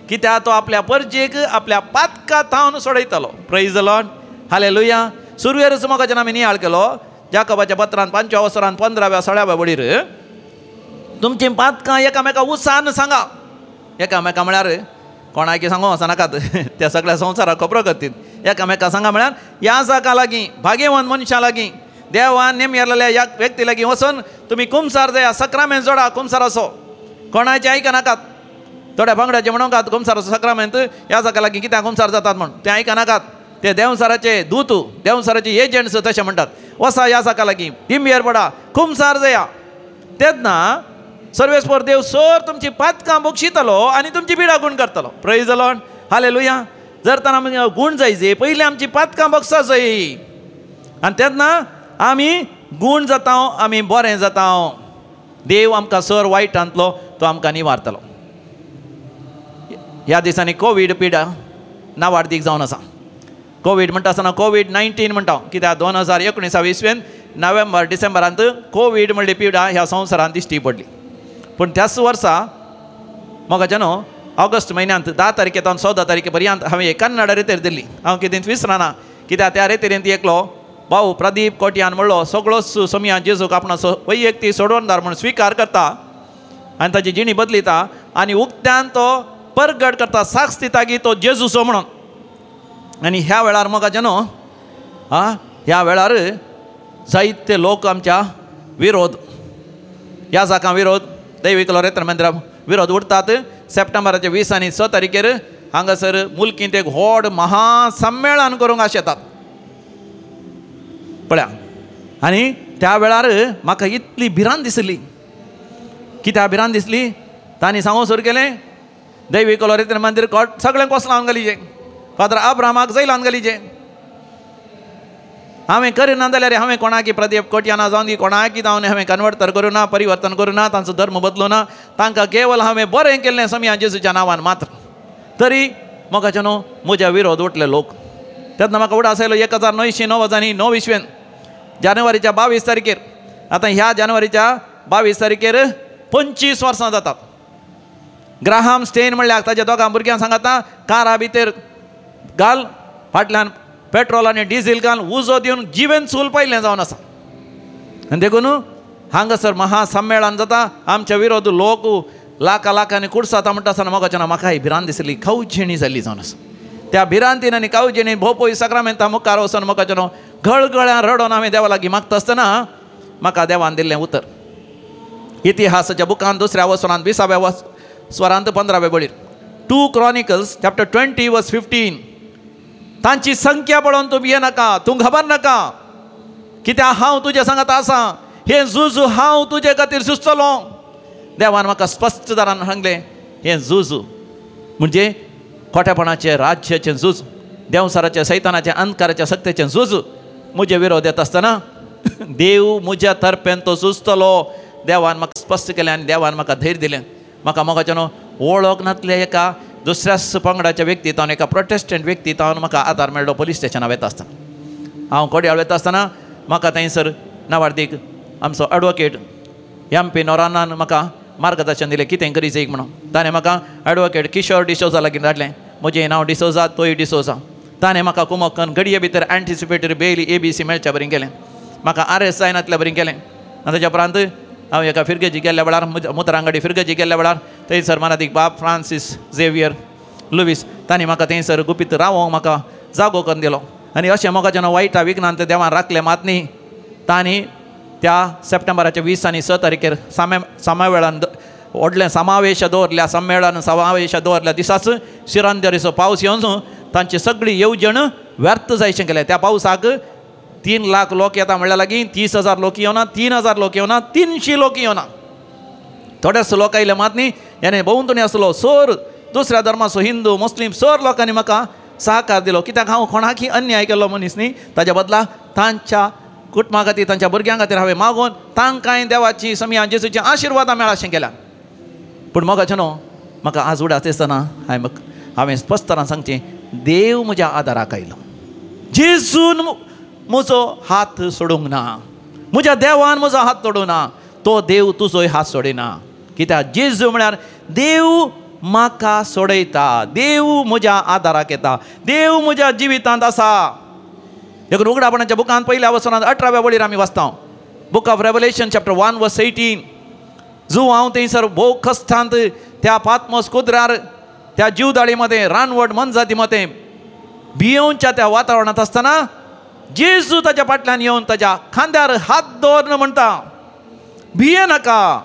कित्याक तो आपल्या परजेक आपल्या पातका थावन सोडयतलो. प्रेज the Lord, hallelujah. सुरवेरच म्हाका जेन्ना आमी नियाळ केलो जाकोबाच्या पत्रान 5व्या वसरान 15व्या 16व्या वळीर, तुमचीं पातकां एकामेका उत्साहान सांगा. एकामेका म्हळ्यार कोणाकी सांगो वचनाकात, त्या सगळ्या संवसाराक खबरो करतीत. एकामेका सांगा म्हळ्यार ह्या जाका लागीं, भाग्यवंत मनशां लागीं, देवान नेम केल्ल्या ह्या व्यक्ती लागीं वचून तुमी कुमसार जाया, सक्रामेंत जोडा कुमसाराचो. कोणाचें आयकनाकात. थोड्या बांगड्याचें म्हणोंकात कुमसाराचो सक्रामेंत ह्या जाका लागीं कित्याक कुमसार जातात म्हण, तें आयकनाकात. ते देंवसाराचे दूत, देंवसाराचे एजंट्स तशें म्हणटात. वसा ह्या जाका लागीं, दिंबेर पडा, कुमसार जाया. तेन्ना सर्वेस्पर देव सर तुमची पातकां बक्षितलो आनी तुमची पिडा गूण करतलो. प्रेज the Lord, hallelujah. जर तर आमी गूण जायचे पयलीं आमची पातकां बक्षा जाय आनी तेन्ना आमी गूण जाता, आमी बरें जाता. देव आमकां सर वायटांतलो तो आमकां निवारतलो. ह्या दिसांनी कोवीड पिडा नावाडदीक जावन आसा. कोवीड म्हणटा आसतना कोवीड-19 म्हणटा, कित्याक 2019 इसवेन नोव्हेंबर डिसेंबरांत कोवीड म्हणली पिडा ह्या संवसारांत दिश्टी पडली. पूण त्याच वर्सा म्हाका न्हू ऑगस्ट म्हयन्यांत 10 तारखे तावन 14 तारखे पर्यंत हांवें एक कन्नड रेतेर दिल्ली. हांव कितें विसरना, कित्याक त्या रेतेरेंत एकलो भाऊ प्रदीप कोट्यान म्हणलो सगळोच सोमया जेजूक आपणाचो वैयक्तीक सोडवणदार म्हूण स्विकार करता आनी ताची जिणी बदलिता आनी उक्त्यान तो परगट करता, साक्ष दिता की तो जेजूचो म्हणून. आनी ह्या वेळार म्हाका न्हू ह्या वेळार जायते लोक आमच्या विरोध, ह्या जाकां विरोध, दैवीक लोरेत्र मंदिरा विरोध उरतात. सप्टेंबराचे 20 आनी 6 तारखेर हांगासर मुल्कींत एक व्हड महासम्मेळन करूंक आशेतात पळया. आनी त्या वेळार म्हाका इतली भिरांत दिसली. कित्याक भिरांत दिसली? तांणी सांगूंक सुरू केलें दैवीक लोरेत्र मंदीर कोट सगळें कोस लावन घालीचें. फादर अब्रामाक जैलान घालीचे. हांवें करिना जाल्यार हांवें कोणाकी प्रदीप कोटयाना जावन दी कोणाकी जावन हांवें कन्वर्ट तर करूं ना, परिवर्तन करूं ना, तांचो धर्म बदलूं ना, तांकां केवल हांवें बरें केल्लें समया जेजूच्या नांवान मात्र. तरी म्हाका न्हू म्हज्या विरोध उठले लोक. तेन्ना म्हाका उडास आयलो 1909 इसवेन जानेवारीच्या 22 तारखेर. आतां ह्या जानेवारीच्या 22 तारखेर 25 वर्सां जातात. ग्राहम स्टेन म्हणल्यार ताच्या दोगां भुरग्यांक सांगता कारा भितर घाल, फाटल्यान पेट्रोल आनी डिझेल घाल, उजो दिवन जिवेन चूल पयलें जावन आसा. आनी देखून हांगासर महासम्मेळन जाता, आमच्या विरोध लोक लाखां लाखांनी कुडसाता म्हणटा आसतना मोगाच्या म्हाका ही भिरांत दिसली, कावजेणी जाल्ली जावन आसा. त्या भिरांतीन आनी कावजेणी भोपोय साक्रामेंता मुखार वचून मोगाच्या घळघळ्यान रडोन हांवें देवा लागीं मागता आसतना म्हाका देवान दिल्लें उतर इतिहासाच्या बुकान 2 वसरांत 20व्या स्वरांत 15व्या बळीर 2 Chronicles chapter 20 verse 15. तांची संख्या पळोवन तूं भिये नाका, तूं खबर नाका, कित्याक हांव तुजे सांगत आसा, हें झूज हांव तुजे खातीर सुचतलो. देवान म्हाका स्पश्ट दारान सांगलें, हें झूज म्हणजे खोटेपणाचें राज्याचें झूज, देंवसाराचें सैतानाचें अंधकाराच्या सक्तेचें झूज म्हजे विरोध येता आसतना देव म्हज्या तर्पेन तो झुजतलो. देवान म्हाका स्पश्ट केलें आनी देवान म्हाका धैर्य दिलें. म्हाका मोगाचें न्हू वळख नासले एका दुसऱ्याच पंगडाच्या व्यक्ती तावन, एका प्रोटेस्टंट व्यक्ती तावन म्हाका आदार मेळ्ळो. पोलीस स्टेशनार वता आसतना हांव कोडयाळ वता आसतना म्हाका थंयसर नावार्दीक आमचो एडवोकेट एम पी नोरानान म्हाका मार्गदर्शन दिलें कितें करीच एक म्हणून. ताणें म्हाका एडवोकेट किशोर डिसोजा लागीं धाडलें. म्हजें नांव डिसोजा, तोय डिसोजा. ताणें म्हाका कुमोकन घडये भितर एंटिसिपेटरी बेल ABC मेळच्या बरी केलें. म्हाका आरेस्ट जायनातल्या बरी केलें. आनी ताच्या उपरांत हांव एका फिरगेजी गेल्ल्या वेळार, मुतरांगडी फिरगेजी गेल्ल्या वेळार थंयसर मनादीक बाब फ्रांसीस झेवियर लुवीस तांणी म्हाका थंयसर गुपीत रावोंक म्हाका जागो करून दिलो. आनी अशें म्हाका जेन्ना वायटा विघ्नान देवान राखलें मात न्ही, तांणी त्या सप्टेंबराच्या 20 आनी 6 तारखेर सामेळान व्हडलें समावेश दवरल्या, सम्मेळन समावेश दवरल्या दिसाच शिरांदेरीचो पावस येवन तांची सगळी येवजण व्यर्थ जायशें केलें. त्या पावसाक 3 लाख लोक येता म्हणल्यार लागीं 30,000 लोक येवना, 3,000 लोक येवना, 300 लोक येवना. थोडेच लोक आयले मात न्ही, याने भोंवतणी आसलो सर दुसऱ्या धर्माचो हिंदू मुस्लीम सर लोकांनी म्हाका सहकार दिलो. कित्याक हांव कोणाकी अन्याय केल्लो मनीस न्ही, ताच्या बदला तांच्या कुटुंबा खातीर तांच्या भुरग्यां खातीर हांवें मागून तांकांय देवाची समया जेजूची आशिर्वादां मेळाशें केल्या. पूण मोगाचें न्हू म्हाका आज उडास दिसतना हांवें स्पश्टतान सांगचें, देव म्हज्या आदाराक आयलो, जेजून म्हजो हात सोडूंक ना, म्हज्या देवान म्हजो हात सोडूंक ना, तो देव तुजोय हात सोडिना. कित्याक जेजू म्हळ्यार देव म्हाका सोडयता, देव म्हज्या आदाराक येता, देव म्हज्या जिवितांत आसा. देखून उगडापणाच्या बुकांत 1 वसनांत 18व्या वळीर आमी वाचता, book of Revelation chapter 1 verse 18. जो हांव थंयसर भोव कश्टांत त्या पातमोस कुद्रार त्या जीवदाळी मदें रानवट मनजाती मदें भियोवच्या त्या वातावरणांत आसतना जेजू ताच्या फाटल्यान येवन ताच्या खांद्यार हात दवरून म्हणटा, भिये नाका,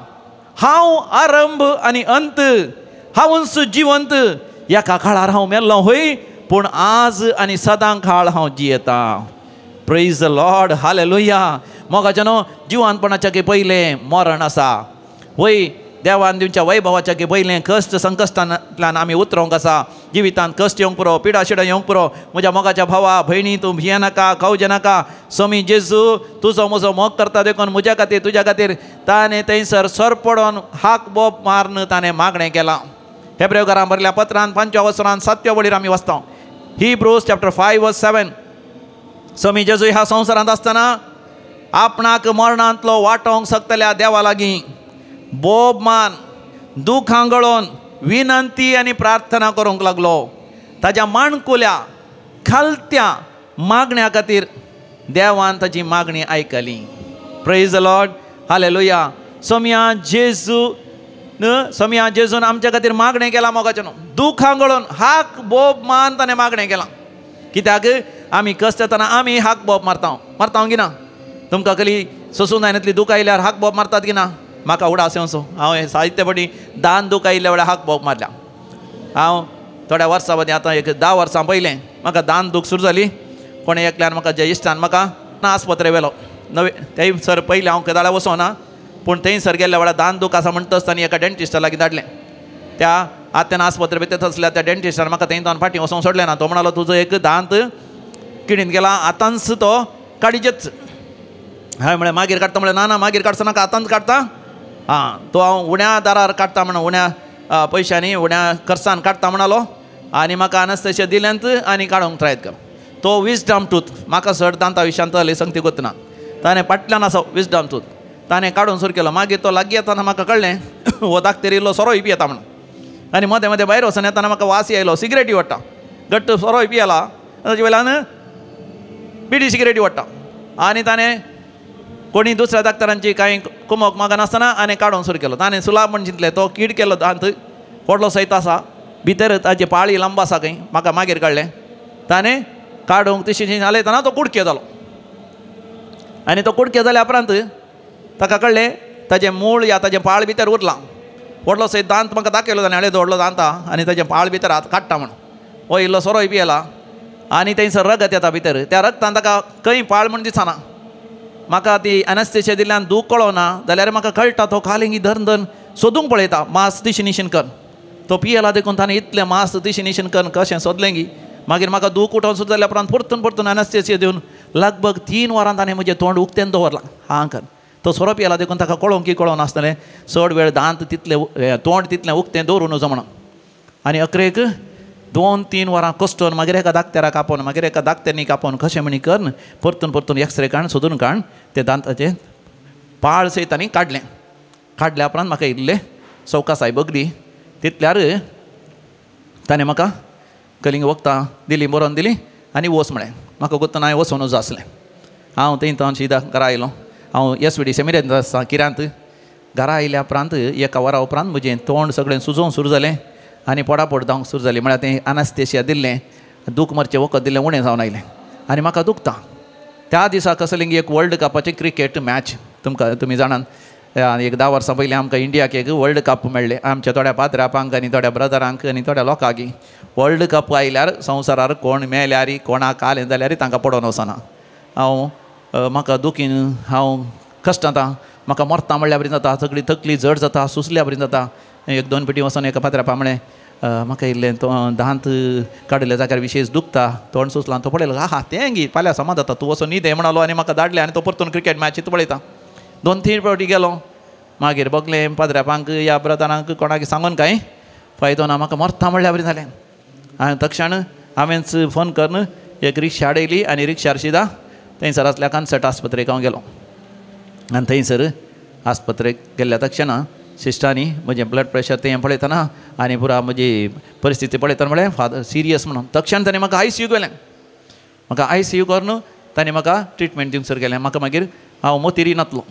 हांव आरंभ आनी अंत, हांवूच जिवंत. एका काळार हांव मेल्लो हय, पूण आज आनी सदां काळ हांव जियेता. Praise the Lord, hallelujah. मोगाचें न्हू जिवानपणाच्या की पयलें मरण आसा, वय देवान दिवच्या वैभवाच्या की पयलें कश्ट संकश्टांतल्यान आमी उतरोंक आसा. जिवितांत कश्ट येवंक पुरो, पिडा शिडा येवंक पुरो. म्हज्या मोगाच्या भावा भयणी तूं भिये नाका, कावजे नाका. स्वामी जेजू तुजो म्हजो मोग करता देखून म्हज्या खातीर तुज्या खातीर ताणें थंयसर सरपडोन हाक बोब मारून ताणें मागणें केलां. हेब्रेवकारां बरयल्या पत्रान 5व्या वसरान 7व्या वळीर आमी वाचता, Hebrews chapter 5 verse 7. स्वामी जेजू ह्या संवसारांत आसतना आपणाक मरणांतलो वाटोवंक शकतल्या देवा लागीं बोब मान दुखां गळोवन विनंती आनी प्रार्थना करूंक लागलो. ताज्या माणकुल्या खालत्या मागण्या खातीर देवान ताजी मागणी आयकली. Praise the Lord, hallelujah. Somaiya जेजू सोमया जेजून आमच्या खातीर मागणें केलां मोगाचें न्हू, दुखां गळोवन हाक बोब मान ताणें मागणें केलां. कित्याक आमी कश्ट येतना आमी हाक बोब मारता, मारता की ना? तुमकां कली सोसून जायनातली दुख आयल्यार हाक बोब मारतात की ना? म्हाका उडास येवचो, हांव हें साहित्य पटी दान दुख आयिल्ल्या वेळार हाक बोब मारल्या. हांव थोड्या वर्सां मदीं, आतां एक 10 वर्सां पयलें म्हाका दान दूख सुरू जाली. कोणें एकल्यान म्हाका ज्या इश्टान म्हाका आस्पत्रे व्हेलो नवे, थंय सर पयलें हांव केदाळा वचोना, पूण थंय सर गेल्ल्या वेळार दान दूख आसा म्हणटच तांणी एका डेंटिस्टा लागीं धाडलें. त्या आत्यान आस्पत्रे भितर आसल्या त्या डेंटिस्टान म्हाका थंय तावन फाटीं वचोंक सोडलें ना. तो म्हणालो तुजो एक दांत किडीन गेला, आतांच तो काडीचेच. हांवें म्हळें मागीर काडटा? म्हळें ना ना मागीर काडचो नाका, आतांच काडटा. आं तो हांव उण्या दारार काडटा म्हणून, उण्या पयशांनी उण्या खर्चान काडटा म्हणालो आनी म्हाका अनस्तेशिया दिल्यांत आनी काडूंक ट्राय केलो. तो विजडम टूथ, म्हाका चड दांता विशयांत जाली संगती गोतना, ताणें फाटल्यान आसा विजडम टूथ, ताणें काडून सुरू केलो. मागीर तो लागीं येताना म्हाका कळ्ळें हो दाखतेर इल्लो सोरोय पियेता म्हणून, आनी मदें मदें भायर वचून येताना म्हाका वास आयलो, सिगरेटी वाडटा, घट्ट सोरोय पियेला ताचे वयल्यान बिडी सिगरेटी वाडटा. आनी ताणें कोणी दुसऱ्या डाक्टरांची कांय कुमोक मागनासतना आनी काडून सुरू केलो. ताणें सुलाब म्हण चिंतलें, तो कीड केलो दांत व्हडलो सयत आसा, भितर ताची पाळी लांब आसा खंय, म्हाका मागीर कळ्ळें. ताणें काडूंक तशी हालयतना तो कुडके जालो आनी तो कुडके जाल्या उपरांत ताका कळ्ळें ताजें मूळ या ताजें पाळ भितर उरलां. व्हडलो सयत दांत म्हाका दाखयलो ताणें, हाडे व्हडलो दांत आहा आनी ताजें पाळ भितर हात काडटा म्हणून. हो इल्लो सोरोय पियेला आनी थंयसर रगत येता भितर, त्या रगतान ताका खंय पाळ म्हूण दिसना. म्हाका ती अनस्तेशिया दिल्ल्यान दूख कळना जाल्यार म्हाका कळटा तो कालिंगी धरून धरून सोदूंक पळयता मास तिशी निशीन कर. तो पियेला देखून ताणें इतलें मास तिशी निशीन कर कशें सोदलें गी. मागीर म्हाका दूख उठोवन सुद्दां जाल्या उपरांत परतून परतून अनस्तेशिया दिवन लगभग 3 वरां ताणें म्हजें तोंड उक्तेन दवरलां. हां कर तो सोरो पियेला देखून ताका कळोवंक की कळोवंक नासतलें चड वेळ दांत तितलें तोंड तितलें उक्तें दवरूं नजो म्हणून. आनी अकरेक 2-3 वरां कश्टोन मागीर एका दाक्तेराक आपोवन मागीर एका दाक्तेरनीक आपोवन कशें म्हणी करून परतून परतून एक्सरे काडून सोदून काडून ते दांताचें पाळ सयत आनी काडलें. काडल्या उपरांत म्हाका इल्लें सवकासाय बगली तितल्यार ताणें म्हाका कलिंग वखदां दिलीं, बरोवन दिलीं आनी वच म्हळें. म्हाका गोत्तना हांवें वचून वच आसलें. हांव थंय थंय शिदा घरा आयलो. हांव SVD सेमिनेरींत आसता किरांत. घरा आयल्या उपरांत 1 वरा उपरांत म्हजें तोंड सगळें सुजोवंक सुरू जालें आनी पोडापोड जावंक सुरू जाली. म्हळ्यार तें अनस्तेशिया दिल्लें, दूख मरचें वखद दिल्लें उणें जावन आयलें आनी म्हाका दुखता. त्या दिसा कसलें एक वर्ल्ड कपाचें क्रिकेट मॅच, तुमकां तुमी जाणात एक 10 वर्सां पयलीं आमकां इंडियाक एक वर्ल्ड कप मेळ्ळें. आमच्या थोड्या पात्रापांक आनी थोड्या ब्रदरांक आनी थोड्या लोकांक वर्ल्ड कप आयल्यार संवसारार कोण मेल्यार कोणाक आलें जाल्यार तांकां पडोवन वचना. हांव म्हाका दुखीन, हांव कश्टांत, म्हाका मरता म्हणल्यार बरी जाता, सगळी तकली जड जाता, सुसल्या बरी जाता. 1-2 पेटी वचोन एका पात्रापा म्हळें म्हाका इल्लें तो दांत काडिल्ल्या जाग्यार विशेश दुखता, तोंड सुचलां. तो पळयलो, आहा तें गी फाल्यां समा जाता, तूं वचोन न्हिदे म्हणालो आनी म्हाका धाडलें. आनी तो परतून क्रिकेट मॅचीत पळयता. 2-3 फावटी गेलो. मागीर बगलें पाद्रापांक या ब्रदरांक कोणाक सांगून कांय फायदो ना, म्हाका मरता म्हणल्यार बरी जालें. हांवें तक्षण हांवेंच फोन करून एक रिक्षा हाडयली आनी रिक्षार शिदा थंयसर आसल्या कन्सर्ट आस्पत्रेक हांव गेलो. आनी थंयसर आस्पत्रेक गेल्ल्या तक्षणा सिस्टरांनी म्हजें ब्लड प्रेशर तें पळयतना आनी पुरा म्हजी परिस्थिती पळयतना म्हळें फादर सिरियस म्हणून. तक्षण ताणें म्हाका ICU केलें. म्हाका ICU करून ताणें म्हाका ट्रिटमेंट दिवंक सुरू केलें. म्हाका मागीर हांव मोतीरी नातलो.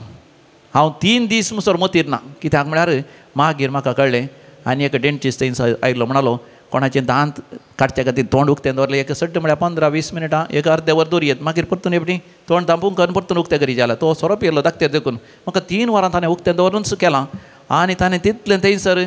हांव 3 दीस मुसर मोतीर ना, कित्याक म्हळ्यार मागीर म्हाका कळ्ळें. आनी एक डेंटिस्ट थंयसर आयलो, म्हणालो कोणाचें दांत काडच्या खातीर तोंड उक्तें दवरलें एक सट्ट म्हळ्यार 15-20 मिनटां एक अर्दें वर दवरयेत, मागीर परतून एकटी तोंड धांपून करून परतून उक्तें करी जाल्यार तो सोरो पियेलो दाखतेर देखून म्हाका 3 वरां ताणें उक्तें दवरूनच केलां. आनी ताणें तितलें थंयसर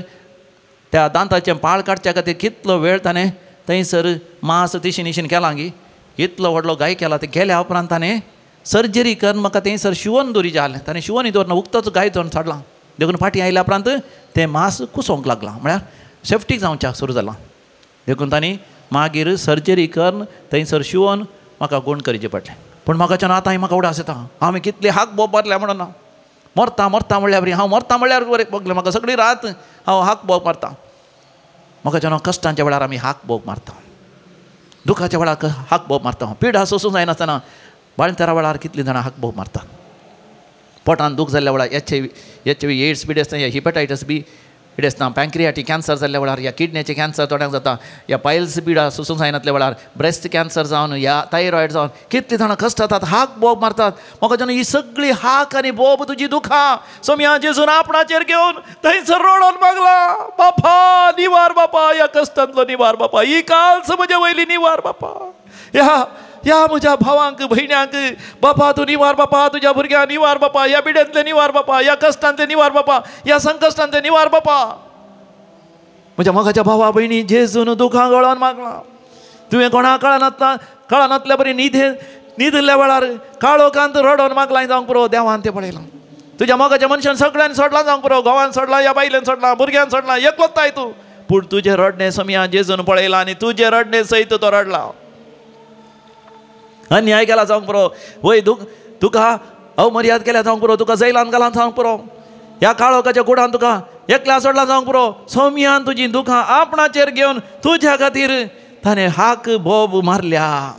त्या दांताचें पाळ काडच्या खातीर कितलो वेळ ताणें थंयसर मास तिशीन इशीन केलां गी, इतलो व्हडलो गाय केला. तें केल्या उपरांत ताणें सर्जरी करून म्हाका थंयसर शिंवोन दवरी जालें. ताणें शिंवोन दवरना उक्तोच गाय दवरून साडलां. देखून फाटीं आयल्या उपरांत तें मास कुसोवंक लागलां, म्हळ्यार सेफ्टीक जावच्याक सुरू जालां. देखून तांणी मागीर सर्जरी करून थंयसर शिंवोन म्हाका गूण करचें पडलें. पूण म्हाका आतां म्हाका उडास येता, हांवें कितले हाक बोब मारल्या म्हणून ना. मरता मरता म्हणल्यार बरी हांव मरता म्हणल्यार बरें बगलें म्हाका सगळी रात हांव हाक बोब मारता. म्हाका जेन्ना कश्टांच्या वेळार आमी हाक बोब मारता, दुखाच्या वेळार हाक बोब मारता, पिडा सोसूंक जायनासतना बाळंतरा वेळार कितलीं जाणां हाक बोब मारता. पोटान दूख जाल्ल्या वेळार HIV AIDS बी आसता, हिपेटायटस बी पिडेस्तां, पँक्रियाटी कॅन्सर जाल्ल्या वेळार, या किडनीचे कॅन्सर थोड्यांक जाता, या पायल्स पिडा सोसूंक जायनातल्या वेळार, ब्रेस्ट कॅन्सर जावन या थायरॉयड जावन कितलीं जाणां कश्ट जातात, हाक बोब मारतात. म्हाका जेन्ना ही सगळी हाक आनी बोब तुजी दुखां सोम्या जेजून आपणाचेर घेवन थंयसर रडोन मागला, बापा निवार बापा, ह्या कश्टांतलो निवार बापा, ही काल्स म्हजे वयली निवार बापा, ह्या ह्या म्हज्या भावांक भयण्यांक बापा तूं निवार बापा, तुज्या भुरग्यांक निवार बापा, ह्या पिड्यांतले निवार बापा, ह्या कश्टांतले निवार बापा, ह्या संकश्टांतले निवार बापा. म्हज्या मोगाच्या भावा भयणी जेजून दुखां गळोन मागलां. तुवें कोणा कळनातला कळनातल्या बरी न्हिदे न्हिदिल्ल्या वेळार काळोखांत रडोन मागलां जावंक पुरो, देवान तें पळयलां. तुज्या मोगाच्या मनशान सगळ्यान सोडलां जावंक पुरो, घोवान सोडलां, ह्या बायलेन सोडलां, भुरग्यान सोडलां, एकलोच तूं, पूण तुजें रडणें सोमया जेजून पळयलां आनी तुजें रडणें सयत तो रडला. अन्याय केला जावंक पुरो, वय तुका अवमर्याद केल्या जावंक पुरो, तुका जैलान घाला जावंक पुरो, ह्या काळोखाच्या कुडान तुका एकल्या सोडला जावंक पुरो. सोमयान तुजी दुखां आपणाचेर घेवन तुज्या खातीर ताणें हाक बोब मारल्या.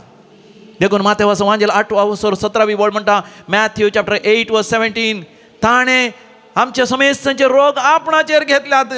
देखून मातेवास वांजेल 8:17 वळ म्हणटा, मॅथ्यू चॅप्टर 8:17, ताणें आमच्या समेस्तांचे रोग आपणाचेर घेतल्यात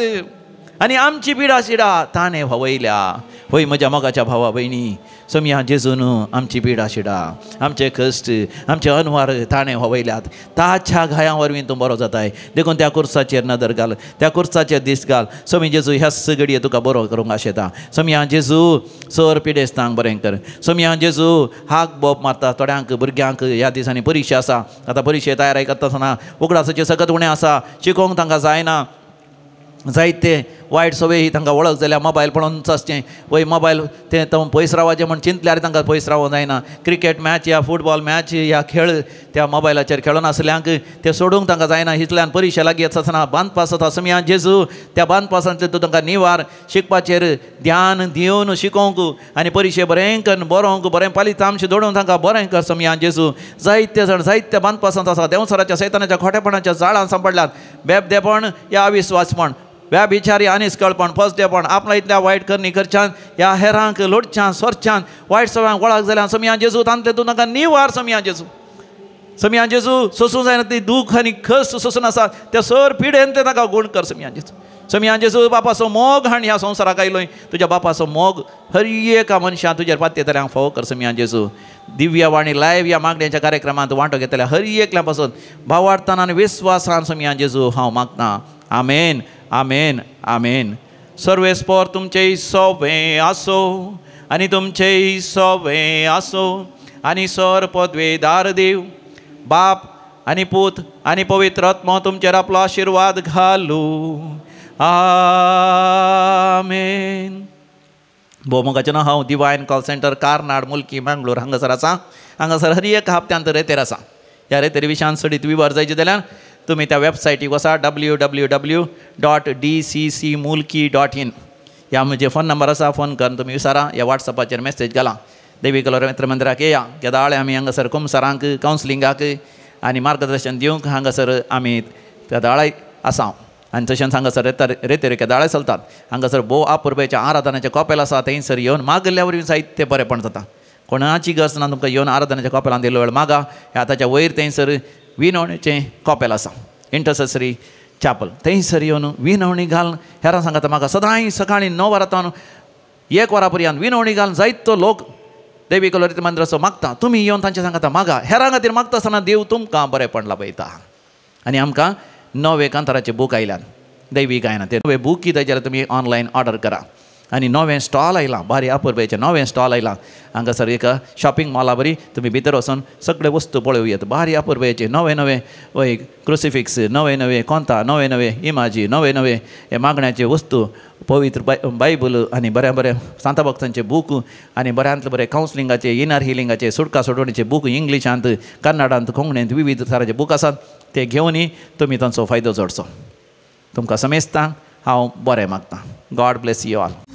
आनी आमची पिडा शिडा ताणें व्हांवयल्या. होय म्हज्या मोगाच्या भावा भयणी, सोमया जेजून आमची पिडा शिडा, आमचे कश्ट, आमचे अनवार ताणें व्हांवयल्यात. ताच्या घायां वरवीं तूं बरो जाताय. देखून त्या कुर्साचेर नदर घाल, त्या कुर्साचेर दीस घाल. सोमी जेजू ह्याच घडये तुका बरो करूंक आशेता. सोमया जेजू सर पिडेस्तांक बरें कर. सोमया जेजू हाक बोब मारता थोड्यांक भुरग्यांक. ह्या दिसांनी परिक्षा आसा, आतां परिक्षे तयारी करता आसतना उगडासाचें सगळें उणें आसा, शिकोवंक तांकां जायना, जायते वायट सवय ही तांकां वळख जाल्या. मोबायल पळोवन आसचें, वय मोबायल तें तो पयस रावपाचें म्हण चिंतल्यार तांकां पयस रावोंक जायना. क्रिकेट मॅच या फुटबॉल मॅच ह्या खेळ त्या मोबायलाचेर खेळोन आसल्यांक ते सोडूंक तांकां जायना. हितल्यान परिक्षा लागीं येता आसतना बांदपास जाता. सोमया जेजू त्या बांदपासांतले तूं तांकां निवार, शिकपाचेर ध्यान दिवन शिकोवंक आनी परिक्षे बरें करून बरोवंक, बरें पालितांश दोडून तांकां बरें कर. सोमया जेजू जायते जाण जायत्या बांदपासांत आसा, देंवसराच्या सैतानाच्या खोटेपणाच्या जाळान सांपडल्यात. बेबदेपण या अविस्वासपण, व्याभिचारी आनिस्कळपण, फसदेपण, आपल्या इतल्या वायट करणी करच्यान ह्या हेरांक लोटच्यान सोरच्यान वायट सवयांक वळख जाल्यान सोमया जेजू तांतले तूं तांकां निवार. सोमया जेजू, सोमया जेजू सोसूं जायना ती दूख आनी खस सोसून आसा त्या सर पिडेन ते तांकां गूण कर. सोमया जेजू, सोमया जेजू बापाचो मोग हाण ह्या संवसाराक आयलोय. तुज्या बापाचो मोग हर एका मनशान तुजेर पातयेतल्यांक फावो कर. सोमया जेजू दिव्यवाणी लायव्ह ह्या मागण्यांच्या कार्यक्रमांत वांटो घेतल्या हर एकल्या पासून भावार्थान आनी विस्वासान सोमया जेजू हांव मागतां. आमेन, आमेन, आमेन. सर्वेस्पोर तुमचेय सोवे आसो आनी तुमचेय सोवे आसो आनी सर पदवेदार देव बाप आनी पूत आनी पवित्र आत्मो तुमचेर आपलो आशिर्वाद घालू. आमेन. भोवमोगाचें नांव हांव divine call centre Karnad Mulki Mangalore हांगासर आसा. हांगासर हर एक हप्त्यांत रेतेर आसा. ह्या रेतेर विशयान चडीत विवर जायचे जाल्यार तुमी त्या वेबसायटीक वसा www.dccmulki.in. ह्या म्हजे फोन नंबर आसा, फोन करून तुमी विचारा या वॉट्सॅपाचेर मॅसेज घाला. देवी कलोर मित्र मंदिराक येया. केदाळे आमी हांगासर कुमसारांक कावन्सिलिंगाक आनी मार्गदर्शन दिवंक हांगासर आमी केदाळे आसा. आनी तशेंच हांगासर रेतेर केदाळे चलतात. हांगासर भोव आपुरबायच्या आराधनाचें कॉपेल आसा, थंयसर येवन मागल्ल्या वरवीं जायते बरेपण जाता. कोणाची गरज ना तुमकां येवन आराधनाच्या कॉपेलान दिल्लो वेळ मागा. ह्या ताच्या वयर थंयसर विनवणेचें कॉपेल आसा, इंटरसेसरी चॅपल, थंयसर येवन विनवणी घालून हेरां सांगता म्हाका सदांय सकाळीं 9 वरां 1 वरां पर्यंत विनवणी घालून जायतो लोक देवी कलोरीत मंदिराचो मागता. तुमी येवन तांचे सांगता मागा. हेरां खातीर मागता आसतना देव तुमकां बरेपण लाभयता. आनी आमकां नवे कांताराचे बूक आयल्यात दैवी गायना, ते नवे बूक कितें जाल्यार तुमी ऑनलायन ऑर्डर करा. आनी नवें स्टॉल आयलां, बारी आपुरबायचें नवें स्टॉल आयलां. हांगासर एक शॉपिंग मॉला बरी तुमी भितर वचून सगळे वस्तू पळोवया. बारी आपुरबायचे नवे नवे वय क्रुसिफिक्स, नवे नवे कोंता, नवे नवे इमाजी, नवे नवे हे मागण्याचे वस्तू, पवित्र बायबल आनी बऱ्या बऱ्या सांता भक्तांचे बूक आनी बऱ्यांतले बरे कावन्सिलिंगाचे, इनर हिलिंगाचे, सुटका सोडवणीचे बूक इंग्लिशांत, कन्नडांत, कोंकणींत विविध तरांचे बूक आसात. ते घेवनय तुमी तांचो फायदो जोडचो. तुमकां समेस्तांक हांव बरें मागतां. God bless you all.